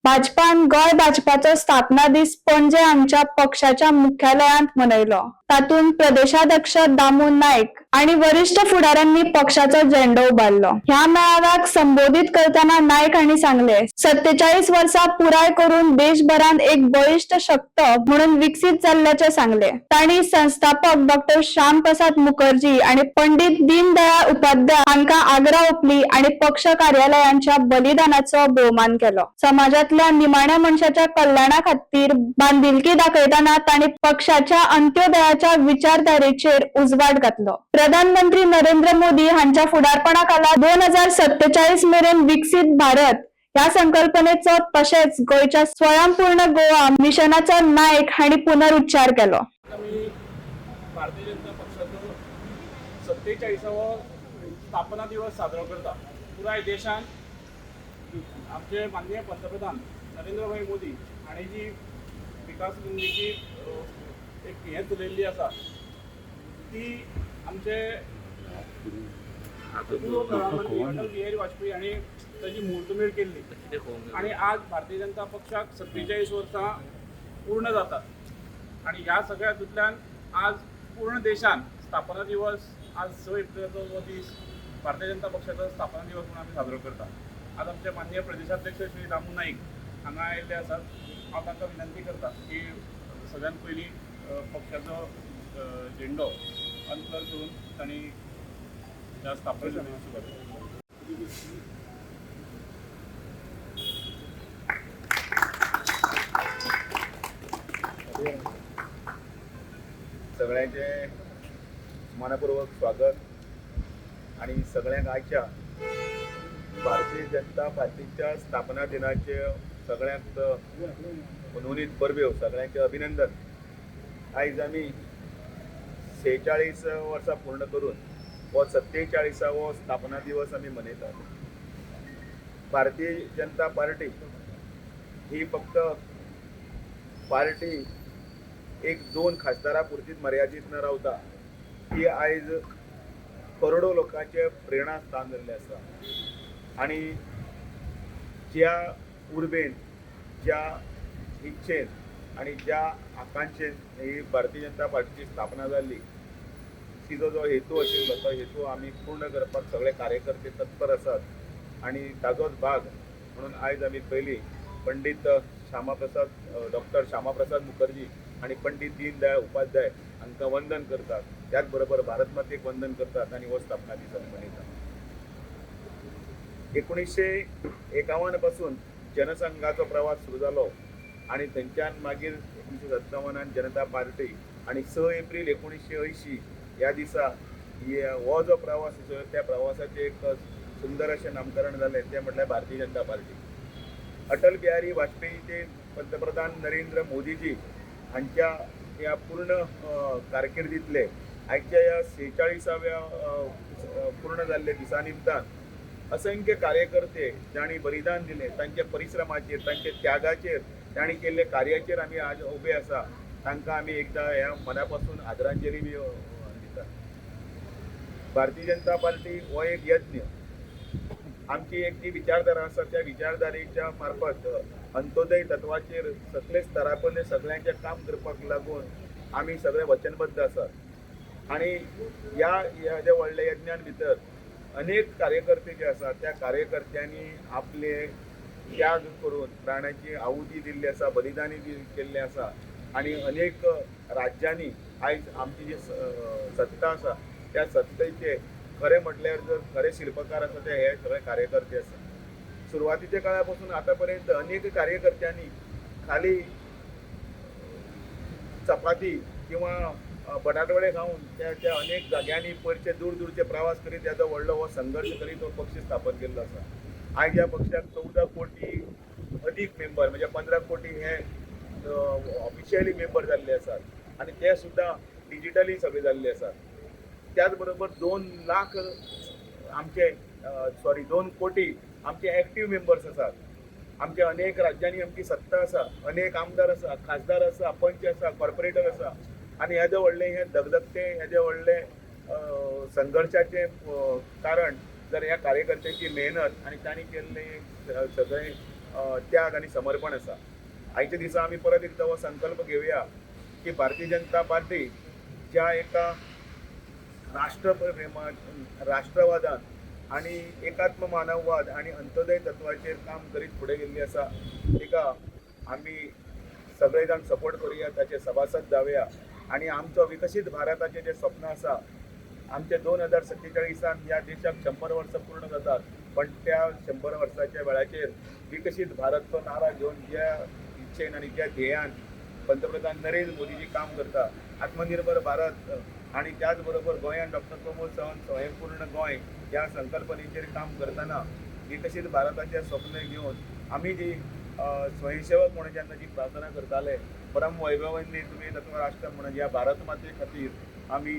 भाजपान गोंय भाजपाचो स्थापना दीस पणजे हांगच्या पक्षाच्या मुख्यालयांत मनयलो. तातूंत प्रदेशाध्यक्ष दामू नायक आनी वरिश्ठ फुडाऱ्यांनी पक्षाचो झेंडो उबारलो. ह्या मेळाव्याक संबोधीत करतना नायक हांणी सांगले, 47 वर्सां पुराय करून देशभरांत एक बळिश्ट शक्त म्हणून विकसीत जाल्ल्याचे सांगले. तांणी संस्थापक डॉक्टर श्यामप्रसाद मुखर्जी आणि पंडित दीनदयाळ उपाध्याय हांकां आग्रा ओंपली आणि पक्ष कार्यालयांच्या बलिदानाचो भोवमान केलो. समाजातल्या निमाण्या मनशाच्या कल्याणा खातीर बांदिलकी दाखयतना तांणी पक्षाच्या अंत्योदयाच्या विचारधारेचेर उजवाड घातलो. प्रधानमंत्री नरेंद्र मोदी हांच्या फुडारपणाखाला 2047 मेरेन विकसीत भारत ह्या संकल्पनेचो तशेंच गोंयच्या स्वयंपूर्ण गोवा मिशनाचो नायक हांणी पुनरुच्चार केलो. आमी भारतीय जनता पक्षाचो 47वो स्थापना दिवस साजरो करता. पुराय देशान आमचे माननीय पंतप्रधान नरेंद्रभाई मोदी हांणी जी विकास नोंदणीची एक हें चलयल्ली आसा, ती आमचे पूर्व प्रधानमंत्री अटल बिहारी वाजपेयी हांणी ताजी मुहूर्तमेळ केल्ली आणि आज भारतीय जनता पक्षाक 47 वर्सां पूर्ण जातात आणि ह्या सगळ्या हातूंतल्यान आज पूर्ण देशान स्थापना दिवस आज 6 एप्रिलाचो हो दीस भारतीय जनता पक्षाचो स्थापना दिवस म्हणून आमी साजरो करतात. आज आमचे माननीय प्रदेशाध्यक्ष श्री दामू नाईक हांगा आयिल्ले आसात. हांव तांकां विनंती करता की सगळ्यात पयलीं पक्षाचो झेंडो अनफ्लर करून तांणी ह्या स्थापना दिवसाची सुरवात करची. सगळ्यांचे मनपूर्वक स्वागत आणि सगळ्यांक आयच्या भारतीय जनता पार्टीच्या स्थापना दिनाचे सगळ्यांक मनोनीत परब्यो, सगळ्यांचे अभिनंदन. आयज आमी 46 वर्सां पूर्ण करून हो 47वो स्थापना दिवस आमी मनयतात. भारतीय जनता पार्टी ही फक्त पार्टी एक दोन खासदारा पुरतीच मर्यादीत न रावता ती आयज करोडो लोकांचें प्रेरणा स्थान जाल्लें आसा. आनी ज्या उर्बेन, ज्या इच्छेन आनी ज्या आकांक्षेन ही भारतीय जनता पार्टीची स्थापना जाल्ली, तिजो जो हेतू आशिल्लो तो हेतू आमी पूर्ण करपाक सगळे कार्यकर्ते तत्पर आसात. आनी ताजोच भाग म्हणून आयज आमी पयलीं पंडीत श्यामाप्रसाद डॉक्टर श्यामाप्रसाद मुखर्जी आनी पंडीत दीनदयाळ उपाध्याय हांकां वंदन करतात, त्याच बरोबर भारत मातेक वंदन करतात आनी हो स्थापना दीस आमी मनयतात. 1951 पासून जनसंघाचो प्रवास सुरू जालो आनी थंयच्यान मागीर 1957 जनता पार्टी आनी 6 एप्रील 1980 ह्या दिसा हो जो प्रवास आसा त्या प्रवासाचें एक सुंदर अशें नामकरण जालें, तें म्हटल्यार भारतीय जनता पार्टी. अटल बिहारी वाजपेयी ते पंतप्रधान नरेंद्र मोदीजी हांच्या ह्या पूर्ण कारकिर्दींतले आयच्या ह्या 46व्या पूर्ण जाल्ले दिसा निमतान असंख्य कार्यकर्ते जांणी बलिदान दिलें, तांच्या परिश्रमाचेर, तांच्या त्यागाचेर, तांणी केल्ले कार्याचेर आमी आज उबे आसा. तांकां आमी एकदां ह्या मना पासून आदरांजली बी दितात. भारतीय जनता पार्टी हो एक यज्ञ. आमची एक जी विचारधारा आसा त्या विचारधारेच्या मार्फत अंत्योदय तत्वाचेर सगळे स्तरा पयले सगळ्यांचें काम करपाक लागून आमी सगळे वचनबद्ध आसात. आनी ह्या ह्या ज्या व्हडल्या यज्ञान भितर अनेक कार्यकर्ते जे आसा त्या कार्यकर्त्यांनी आपले त्याग करून प्राणाची आहुती दिल्ली आसा, बलिदानी केल्लें आसा. आनी अनेक राज्यांनी आयज आमची जी सत्ता आसा त्या सत्तेचे खरें म्हटल्यार जर खरे शिल्पकार आसा ते हे सगळे कार्यकर्ते आसा. सुरवातीच्या काळा पासून आतां पर्यंत अनेक कार्यकर्त्यांनी खाली चपाती किंवा बटाटवडे खावन त्या त्या अनेक जाग्यांनी पयरचे दूर दूरचे प्रवास करीत तेजो व्हडलो हो संघर्श करीत हो पक्ष स्थापन केल्लो आसा. आयज ह्या पक्षाक 14 कोटी अदीक मेंबर, म्हणजे 15 कोटी हे ऑफिशियली मेंबर जाल्ले आसात आनी ते सुद्दां डिजिटली सगळे जाल्ले आसात. त्याच बरोबर 2 लाख आमचे सॉरी 2 कोटी आमचे एक्टीव मेंबर्स आसात. आमच्या अनेक राज्यांनी आमची सत्ता आसा, अनेक आमदार आसा, खासदार आसा, पंच आसा, कॉर्पोरेटर आसा. आनी हेजें व्हडलें हें दगदगतें, हेजें व्हडलें संघर्शाचें कारण जर ह्या कार्यकर्त्यांची मेहनत आनी तांणी केल्लें सगळें त्याग आनी समर्पण आसा. आयच्या दिसा आमी परत एकदां हो संकल्प घेवया की भारतीय जनता पार्टी ज्या एका राष्ट्रप्रेमान, राष्ट्रवादान आनी एकात्म मानववाद आनी अंत्योदय तत्वाचेर काम करीत फुडें गेल्ली आसा, तिका आमी सगळे जाण सपोर्ट करुया, ताचे सभासद जावया आनी आमचो विकसीत भारताचें जें स्वप्न आसा, आमचे 2047 ह्या देशाक 100 वर्सां पूर्ण जातात, पण त्या 100 वर्साच्या वेळाचेर विकसीत भारतचो नारा घेवन ज्या इच्छेन आनी ज्या ध्येयान पंतप्रधान नरेंद्र मोदीजी काम करता, आत्मनिर्भर भारत आनी त्याच बरोबर गोंयांत डॉक्टर प्रमोद सावंत स्वयंपूर्ण गोंय ह्या संकल्पनेचेर काम करतना विकसीत भारताचें स्वप्न घेवन आमी जी स्वयंसेवक म्हणून जेन्ना जी प्रार्थना करताले, परम वैभवांनी तुमी तत्व राष्ट्र म्हणून ह्या भारत माते खातीर आमी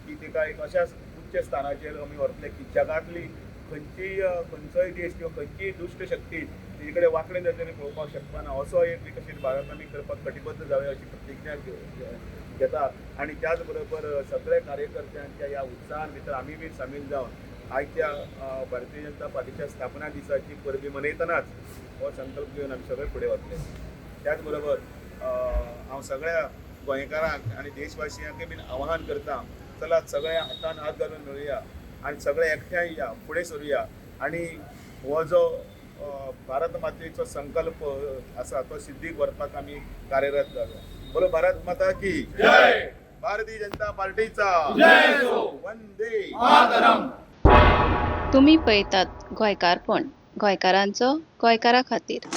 की तिका एक अशा उच्च स्थानाचेर आमी व्हरतले की जगांतली खंयचीय खंयचोय देश किंवा खंयचीय दुश्ट शक्ती तिचे कडेन वांकडे नदरेन पळोवपाक शकपाना, असो एक विकसीत भारत आमी करपाक कटिबद्ध जावया अशी प्रतिज्ञा घेता. आनी त्याच बरोबर सगळे कार्यकर्त्यांच्या ह्या उत्साहान भितर आमी बी सामील जावन आयच्या भारतीय जनता पार्टीच्या स्थापना दिसाची परबी मनयतनाच हो संकल्प घेवन आमी सगळे फुडें वतले. त्याच बरोबर हांव सगळ्या गोंयकारांक आनी देशवासियांकय बीन आवाहन करता, चलात सगळे हातान हात घालून मेळुया आनी सगळे एकठांय या, फुडें सरुया आनी हो जो भारत मातेचो संकल्प आसा तो सिद्धीक व्हरपाक आमी कार्यरत जावया. बोलो भारत माता की जय. भारतीय जनता पार्टीचा जय असो. वंदे मातरम. तुमी पळयतात गोंयकारपण, गोंयकारांचो गोंयकारा खातीर.